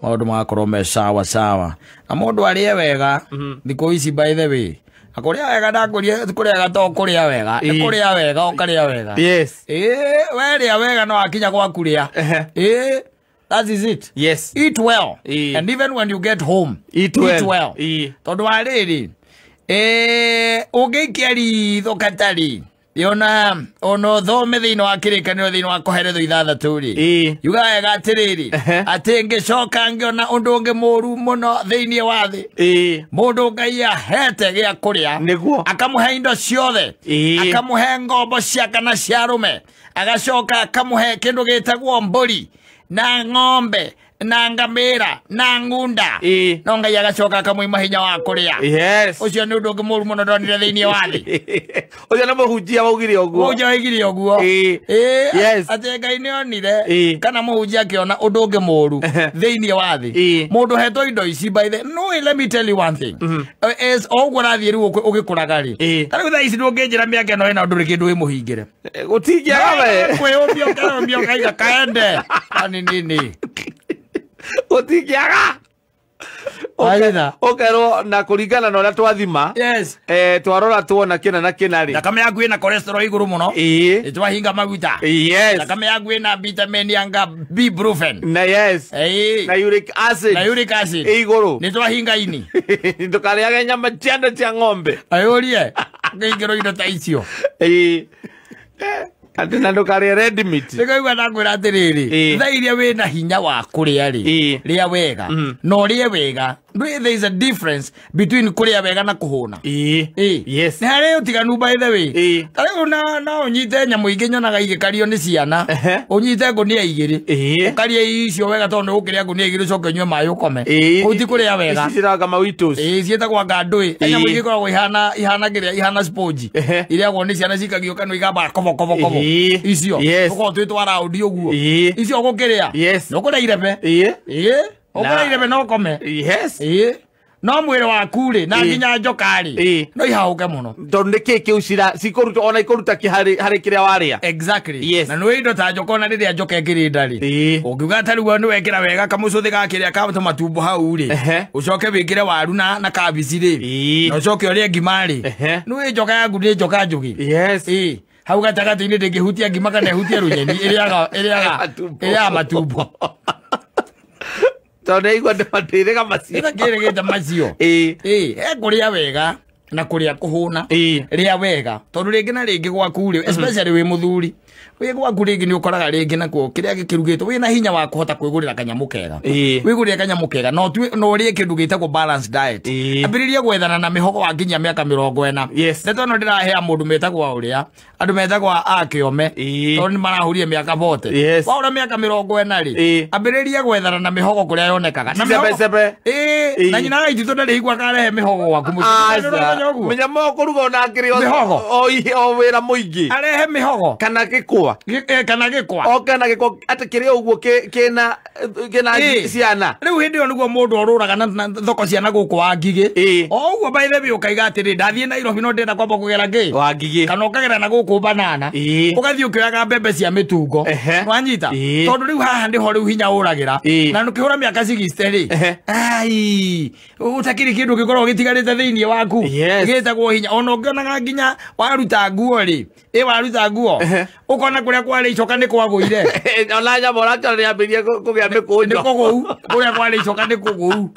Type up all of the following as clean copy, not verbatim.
Maũndũ magakorwo me sawa sawa. Na mũndũ arĩe wega thikũ ici, by the way, na kũrĩa wega, ndakũria kũrĩa wega to kũrĩa wega nĩ kũrĩa wega, ũkarĩa wega. Ĩĩ, werĩa wega no akinya gwaku rĩa. Ĩĩ, that is it. Eat well. And even when you get home, eat well. Eat well. Tondũ wa rĩrĩ, ũngĩikia ritho katarĩ yona ona ũthome thĩinĩ wa Kĩrĩkanĩro, thĩinĩ wa Kũheretho 6 rĩ, yuga wega atĩrĩrĩ, atĩ ngĩcoka ngĩona ũndũ ũngĩ mũru mũno thĩinĩ wa thĩ, mũndũ Ngai ahete gĩa kũrĩa, akamũhe indo ciothe, akamũhe ngombo cia kana cia arũme, agacoka akamũhe kĩndũ gĩtagwo mbũri na ng'ombe na ngamĩra na ng'unda, no Ngai agacoka akamũima hinya wa kũrĩa. Ũcio nĩ ũndũ ũngĩ mũru mũno ndonire thĩinĩ wa thĩ. Ũcio nĩ mũhunjia waugire ũguo. Mũhunjia waigire ũguo. Ĩĩ. Atĩ Ngai nĩ onire kana mũhunjia akĩona ũndũ ũngĩ mũru thĩinĩ wa thĩ, mũndũ hetwo indo ici. By the no, let me tell you one thing. Is o ũguo ũrathiĩ rĩu ũgĩkũraga rĩ, ta rĩu thaa ici ndũngĩnjĩra mĩaka ĩno ĩna ndũrĩ kĩndũ wĩmũhingĩre. Gũtingĩaga we. Kwĩyũmbia, ũkeyũmbia, ũkaiga kaende ani nini. Gũtingĩaga. Waitha. Ũkerwo na kũringana na ũrĩa twathima, twarora tuona kĩna na kĩna rĩ, thakame yaku ĩna cholesterol igũrũ mũno, nĩ twahinga maguta. Thakame yaku ĩna vitamin yanga B brufen. Na yes, na uric acid na uric acid ĩ igũrũ. Nĩ twahinga ini. Ndũkarĩage nyama cia nda cia ng'ombe. Ayũrie ngĩingĩrwo indo ta icio. Ĩĩ. Atĩ na ndũkarĩe red meat. Nĩkaigua ndakwĩra atĩrĩrĩ, thaa iria wĩna hinya wa kũrĩa rĩ, rĩa wega. Na ũrĩe wega. There is a difference between kũrĩa wega na kũhũna. Nĩ harĩ ũtiganu, by the way. Ta rĩu na no ũnyite nyamũ ingĩ nyonaga igĩkario nĩ ciana, ũnyite ngũnia 2, ũkarie icio wega, tondũ nĩ ũkĩrĩa ngũnia 2, ũcoke ũnyue maĩ ũkome. Kũu ti kũrĩa wega. Ici ciranga mawitos. Ĩĩ, ciĩtagwo anga ndũĩ. Nyamũ ingĩ ikoragwo ihana kĩrĩa, ihana sponge, irĩagwo nĩ ciana, cikagio kanua ikamba kobo kobo kobo. Icio ũkorwo twĩ twa raundi ũguo. Icio ũgũkĩrĩa, nĩ ũkũrĩa irebe. Ĩĩ, ũkũrĩa irebe na ũkome. Ĩĩ, no mwĩrĩ waku rĩ, na nginya njoka rĩ, no ihahũke mũno. Tondũ nĩ kĩ kĩu cikũruta, ona ikũruta kĩ harĩ kĩrĩa warĩa. Exactly. Na nĩ indo ta njoka, ona rĩrĩa njoka ĩkĩrĩ nda rĩ, ũngiuga ta rĩu nĩ wekĩra wega kamũcũthĩ ga kĩrĩa ka tũmatumbo hau rĩ, ũcoke wĩkĩre waru na kabici rĩ, na ũcoke ũrĩe ngima rĩ, nĩ njoka yaku nĩ njoka njũgĩ. Ĩĩ, hau gatagatĩ-inĩ ndĩngĩhutia ngima kana ĩhutie rũnyeni, ĩrĩaga ĩrĩaga Matumbo. Ĩrĩaga matumbo. Tondũ nĩaigua ndĩrĩga macio. Ĩta kĩrĩgĩte macio. Ĩĩ, he kũrĩa wega na kũrĩa kũhũna. Rĩa wega, tondũ rĩngĩ na rĩngĩ gwaku rĩ, especially wĩ mũthuri wĩ gwaku, rĩngĩ nĩ ũkoraga rĩngĩ nakuo kĩrĩa gĩkĩrugĩtwo, wĩna hinya wa kũhota kwĩgũrĩra kanyamũ kega, wĩgũrĩre kanyamũ kega, no no ũrĩe kĩndũ gĩtagwo balanced diet. Ambĩrĩria gwethana na mĩhogo wa nginya mĩaka 40. Ndeto ĩno ndĩrahea mũndũ metagwo ũrĩa andũ metagwo a kĩome, tondũ nĩ marahũrire mĩaka 40. Waũra mĩaka 40 rĩ, ambĩrĩria gwethana na mĩhogo kũrĩa yonekaga. Na Cebe, cebe. Ĩĩ, na nyina wa ititũ ndarĩ higua akarehe mĩhogo gwaku mũciĩ. Aca. Nĩũramenya ũguo? Menya mo kũruga ona akĩrĩ Mĩhogo. o wĩra mũingĩ. Arehe mĩhogo. Kana gĩkwa. Kana gĩkwa. O kana gĩkwa, atĩ kĩrĩ ũguo kĩna ciana. Rĩu hĩndĩ ĩyo nĩguo mũndũ orũraga na thoko cia na gũkũ wa Ngigĩ. O ũguo, by the way, ũkaiga atĩrĩ, ndathiĩ Nairobi no ndĩrenda kwamba kũgera ngĩ Wa Ngigĩ. kana ũkagera na gũkũ banana, ũgathiĩ ũkĩoyaga mbembe cia mĩtungo. Wanyita? Tondũ rĩu haha nĩho rĩu hinya ũragĩra. Na ndũkĩhũra mĩaka 60 rĩ, ai, ũtakĩrĩ kĩndũ gĩkoragwo gĩtigarĩte thĩinĩ waku gĩtagwo hinya. Ona ũngĩonaga nginya waruta nguo rĩ, ĩ waruta nguo, ũkona kũrĩa kwarĩ icoka nĩ kwagũire. Ona nyama ũrakĩona nĩyambĩrĩria kũgĩa nĩ mĩkũnjo. Kũgũu kũrĩa kwarĩ icoka nĩ kũgũu.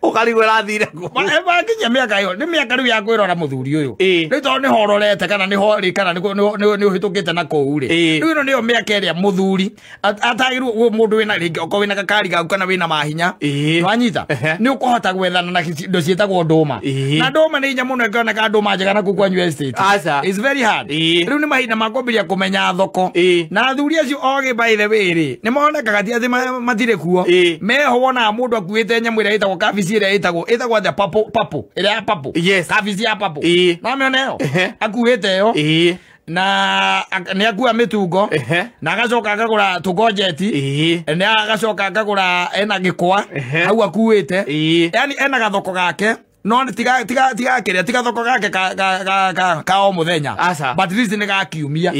Ũkarigwo ĩrathire kũ. Makinyia mĩaka ĩyo nĩ mĩaka rĩu ya kwĩrora mũthuri ũyũ. Rĩu tondũ nĩho ũrorete kana nĩho rĩ, kana nĩ ũhĩtũkĩte na kũu rĩ, rĩu ĩno nĩyo mĩaka ĩrĩa mũthuri atagĩrĩirwo, mũndũ wĩna rĩngĩ okorwo wĩna gakari gaku kana wĩna mahinya, wanyita, nĩ ũkũhota gwethana na indo ciĩtagwo ndũma. Na ndũma nĩ hinya mũno ĩngĩoneka ndũma njega na kũu kwanyu estate. Aca. It's very hard. Rĩu nĩ mahinda ma kwambĩrĩria kũmenya thoko. Na athuri acio ogĩ, by the way rĩ, nĩ monekaga ti atĩ matirĩ kuo. Meho wonaga mũndũ akuĩte nyamũ ĩrĩa ĩtagwo kabici, ĩrĩa ĩtagwo atĩa, papo papo, ĩrĩa ya papo. Kabici ya papo. Namĩona ĩyo? Akuĩte ĩyo. Na nĩ akua mĩtungo. Na agacoka akagũra tũgonjeti. Nĩ agacoka akagũra ena gĩkwa hau akuĩte. Yani ena gathoko gake. No tiga tiga tiga kiria tiga thoko gake ka ka ka ka o muthenya. But at least ni ga kiumia.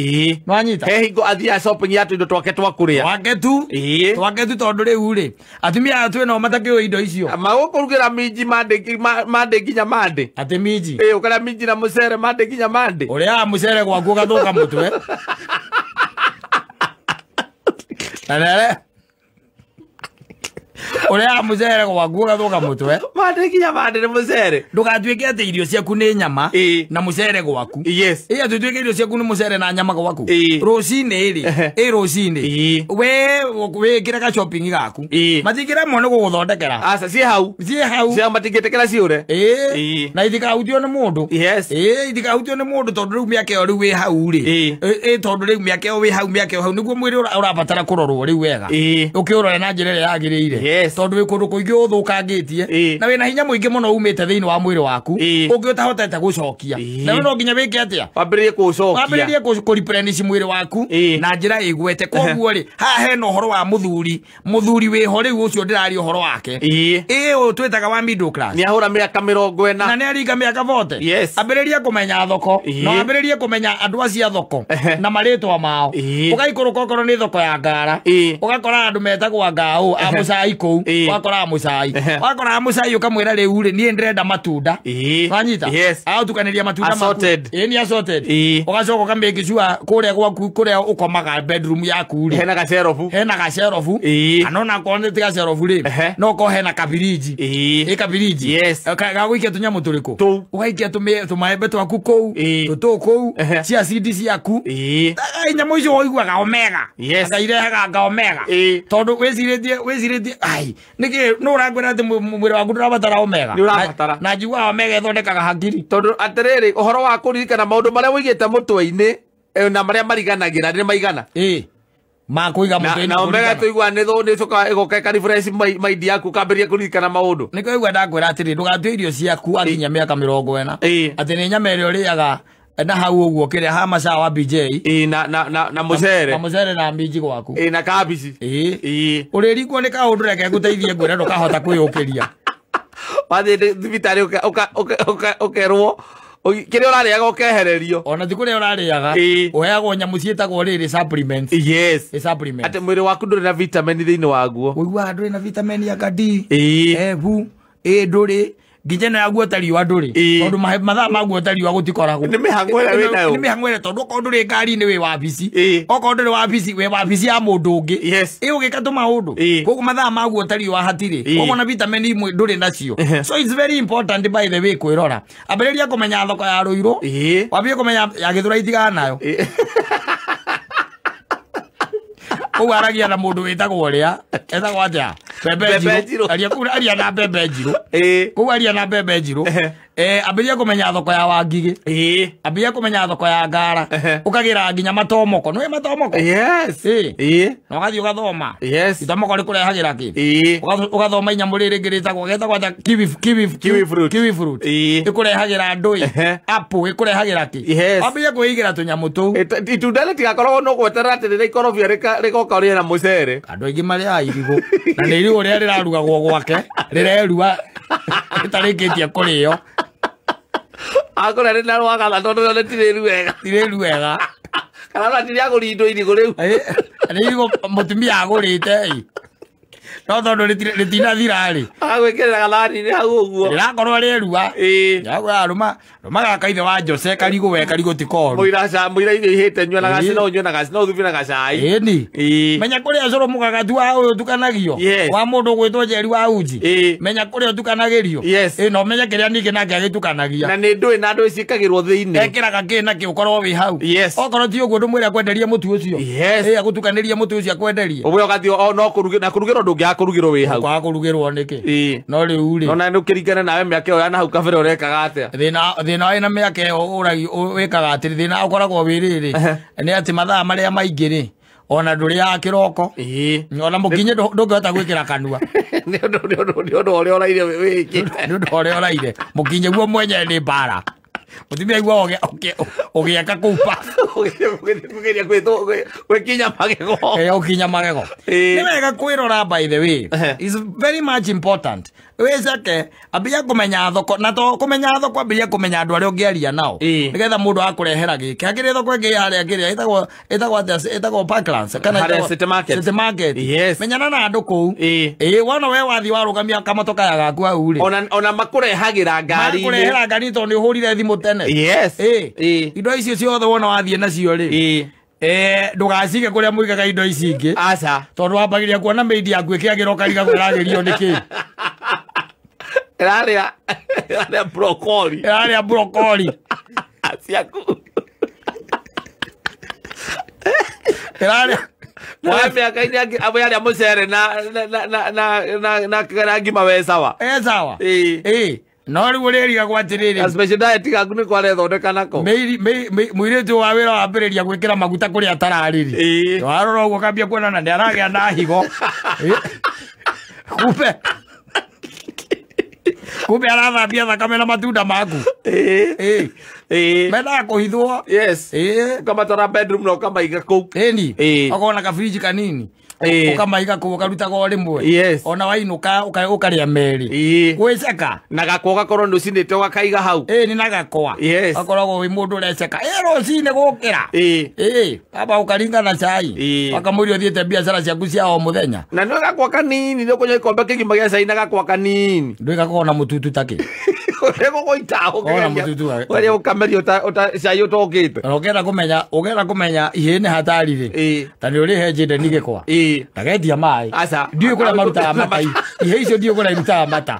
Nwanyita. He hingo athia shopping ya tuindo twake twa kuria. Twake tu. Twake tu tondu riu ri. Atumia aya twina matakiwo indo icio. Magukurugira minji mande mande nginya mande. Ati minji. Ukara minji na mucere mande nginya mande. Uria mucere gwaku ugathuka mutwe. Alele. Uria mucere gwaku ugathuka mutwe. Mande nginya mande ni mucere. Ndugatuike ati irio ciaku ni nyama na mucere gwaku. Yes. Atutuike irio ciaku ni mucere na nyama gwaku. Rucini ri. Rucini. We wikire ka shopping gaku. Matikira mono guguthondekera. Aca ci hau. Ci hau. Cia matingitikira ciure. Na ithikahutio ni mundu. Yes. Ithikahutio ni mundu tondu riu miaka iyo riu wi hau ri. Tondu riu miaka iyo wi hau miaka iyo hau niguo mwiri urabatara kurorwo riu wega. Ukiurore na njira iria yagiriire. Yes. Tondu wi kundu kuingi uthukangitie na wina hinya muingi muno umite thiini wa mwiri waku ungi utahotete gucokia. Na no nginya wike atia? Wambiririe kuucokia. Wambiririe ku replenish mwiri waku na njira igwete. Koguo ri haha hena uhoro wa muthuri. Muthuri wiho riu ucio ndiraria uhoro wake. Uyu twitaga wa middle class. Ni ahura miaka 40. Na ni aringa miaka 40. Yes. Ambiririe kumenya thoko. Na ambiririe kumenya andu acio a thoko na maritwa mao. Ugaikuruka okorwo ni thoko ya ngara. Ugakora andu metagwa ngau a mucai kuu. Ugakora mucai. Wakora mucai ukamwira riu ri nie ndirenda matunda. Wanyita? Yes. Autukaniria matunda maku. Ni assorted. Ugacoka ukamake sure kuria gwaku kuria ukomaga bedroom yaku ri. Hena gacerobu. Hena gacerobu. Kana ona korwo ti gacerobu ri. No ko hena kabiriji. Kabiriji. Yes. Gagwikia tunyamu turiku. Ugaikia tumaembe twaku kuu. Tutu kuu. Cia seed ciaku. Nyamu icio ũiguaga omega. Yes. Irehaga nga omega. Tondu wiciritie ai niki no urangwira ati mwiri waku ndurabatara omega. Ni urabatara. Na njiguaga omega ithondekaga hakiri. Tondu atiriri uhoro wa kuririkana maundu maria wigite mutwe-ini na maria mariganagira ni maigana. Makuiga mutwe-ini. Na omega tuigua ni thu ni coka igoka ika refresh mind yaku kambiria kuririkana maundu. Niko igua ndakwira atiri ndugatue irio ciaku akinya miaka 40. Ati ni nyama ĩrĩa ũrĩaga na hau ũguo kĩrĩa ha macawa wa BJ. Na na na na mucere. Na mucere na minji gwaku. Na kabici. Ũrĩrigwo nĩ kaũndũ reke ngũteithie ngwĩre ndũkahota kwĩyũkĩria. Wathiĩ thibitarĩ ũkerwo kĩrĩa ũrarĩaga ũkehererio. Ona ti kũrĩa ũrarĩaga ũheagwo nyamũ ciĩtagwo rĩrĩ supplements. Yes. Supplements. Atĩ mwĩrĩ waku ndũrĩ na vitamin thĩinĩ waguo. Ũiguaga ndũrĩ na vitamin ya D. F, A ndũrĩ. Nginya na yaguo riũa ndũrĩ. Tondu mathaa maguo ta riũa gũtikoragwo. Nĩ mĩhang'o ĩrĩa wĩ nayo. Nĩ mĩhang'o ĩrĩa tondu okorwo ndũrĩ ngari-inĩ wĩ wabici. Okorwo ndũrĩ wabici wĩ wabici ya mũndũ ũngĩ. Yes. Ũgĩka tũmaũndũ. Koguo mathaa maguo ta riũa hatirĩ. Koguo na vitamin imwe ndũrĩ nacio. So it's very important by the way kwĩrora. Ambĩrĩria kũmenya thoko ya Ruiru. Wambie kũmenya ya Gĩthũrai tigana nayo. Kũu aragia na mũndũ wĩtagwo ũrĩa etagwo atĩa? Mbembe njirũ. Aria kũu aria na mbembe njirũ. Kũu aria na mbembe njirũ. Ambĩrĩria kũmenya thoko ya Wangigĩ. Ambĩrĩria kũmenya thoko ya Ngara. Ũkagĩra nginya matomoko. Nĩũĩ matomoko? Yes. Na ũgathiĩ ũgathoma. Yes. Itomoko rĩkũrehagĩra kĩ? Ũgathoma inyamũ rĩrĩ rĩngĩ rĩtagwo getagwo atĩa? Kiwi fruit. Kiwi fruit. Ĩkũrehagĩra ndũĩ. Apple ĩkũrehagĩra kĩ? Yes. Ambĩrĩria kwĩigĩra tũnyamũ tũu. Itunda rĩtigakoragwo no gweterera atĩ rĩrĩa ikorobia rĩgoka ũrĩe na mũcere. Andũ aingĩ marĩaga irigũ. Na nĩ irigũ rĩrĩa rĩrarugagwo gwake rĩrerua rĩtarĩkĩtie kũrĩo. Akora rĩ na rwagatha tondũ rĩtirĩ wega. Tirĩ wega. Kana ona ti rĩagũrindwo irigũ rĩu. Nĩ irigũ mũtumia agũrĩte. No tondũ rĩtinathira rĩ. Agagwĩkĩrĩra gathani-inĩ hau ũguo. Rĩrakorwo rĩerua. Rĩrakorwo rũma gaka ithe wa Jose karigũ we karigũ ti koru. Mũira irio ihĩte nyua na gaci no ũnyue na gaci no ũthumbĩ na gacai. Ĩni. Menya kũrĩa cũrũ mũgagatu wa ũyũ ũtukanagio. Wa mũndũ ũgwĩtwo Njeri wa Uji. Menya kũrĩa ũtukanagĩrio. Na ũmenye kĩrĩa ningĩ nake agĩtukanagia. Na nĩ ndũĩ na ndũĩ ciĩkagĩrwo thĩinĩ. Ekĩraga kĩ na kĩ ũkorwo wĩ hau. Yes. Okorwo ti ũguo ndũmwĩre akwenderie mũtu ũcio. Yes. Agũtukanĩrie mũtu ũcio akwenderie. Ũguo ũgathiĩ no kũrugĩrwo na kũrugĩrwo ndũngĩaga kũrugĩrwo wĩ hau. Kwaga kũrugĩrwo nĩkĩ? No rĩu rĩ. Ona nĩ ũkĩringana nawe mĩaka ĩyo ya na hau kabere ũrekaga atĩa? Thĩna wĩna mĩaka ĩyo wĩkaga atĩrĩ thĩna ũkoragwo wĩ rĩrĩ nĩ atĩ mathaa marĩa maingĩ rĩ ona ndũrĩaga kĩroko. Ona mũkinye ndũngĩhota gwĩkĩra kanua. Nĩ ũndũ ũrĩa ũraire wĩkĩte. Nĩ ũndũ ũrĩa ũraire. Mũkinye guo mwenyewe nĩ mbara. Mutumia aigua ũgĩaka kũu bafu. Kũgeria gwĩkinya magego. Ũkinya magego. Nĩ wega kwĩrora, by the way. Is very much important. Wĩceke ambia kũmenya thoko, na to kũmenya thoko, ambia kũmenya andũ arĩa ũngĩaria nao nĩgetha mũndũ akũrehera gĩkĩ. Hakĩrĩ thoko ĩngĩ harĩa kĩrĩa ĩtagwo atĩa, ĩtagwo Parklands kana Harĩa City Market. City Market. Yes. Menyana na andũ kũu. Ĩĩ, wona we wathiĩ warũgamia kamoto kaya gaku hau rĩ, Ona makũrehagĩra ngari-inĩ. Makũrehera ngari tondũ nĩ ũhũrire thimũ tene. Yes. Ĩĩ. Indo icio ciothe wona wathiĩ nacio rĩ, ndũgacige kũrĩa mũigaga indo ici ingĩ. Aca. Tondũ wambagĩrĩria kuona maid yaku ĩkĩagĩra ũkarigagwo ĩragĩrio nĩkĩ. Ĩrarĩa broccoli. Ĩrarĩa broccoli. Ciaku. Ĩrarĩa Wa mĩaka-inĩ angĩ amwe arĩa mũcere na ngima we sawa. Sawa. Ĩĩ. Ĩĩ, no rĩu ũrĩrigagwo atĩrĩrĩ, Ka special diet gaku nĩko arethondeka nako. Mũirĩtu wa wĩra wambĩrĩria gwĩkĩra maguta kũrĩa atararĩri. Warora ũguo ũkambia kuona na nĩaragĩa na higo. Kumbe arathambia thakame na matunda maku. Ĩĩ. Ĩĩ. Mendaga kũhithwo. Yes. Ĩĩ. Ũkamatwara bedroom na ũkamaiga kũu. Ĩni. Ĩĩ. Ũkona gabiriji kanini. Ĩĩ. Ũkamaiga kũu ũkarutaga o rĩmwe. Yes. Ona wainũka ũkarĩa merĩ. Ĩĩ. Gwĩceka. Na gakwa ũgakorwo nĩ ũcinĩte ũgakaiga hau. Ĩĩ, nĩ na gakwa. Yes. Gakoragwo wĩ mũndũ ũreceka. Ĩ, rũcinĩ gũkĩra. Ĩĩ. Ĩĩ, amba ũkaringa na cai. Ĩĩ. Wakamũria ũthiĩte biacara ciaku cia o mũthenya. Na nĩ gakwa kanini, nĩ ũkũnyua gĩkombe kĩgima gĩa cai na gakwa kanini. Ndwĩgakorwo na mũtutu takĩ. Ũrĩa gũgũita Ona mũtutu ũgeria gũkameria cai ũtokĩte. Na ũkenda kũmenya ihĩĩ nĩ hatari rĩ. Ta nĩ ũrĩhe njĩndeni gĩkwa. Ndagendia maĩ. Aca. Ndiũĩ kũrĩa marutaga mata. Ihĩĩ icio ndiũĩ kũrĩa irutaga mata.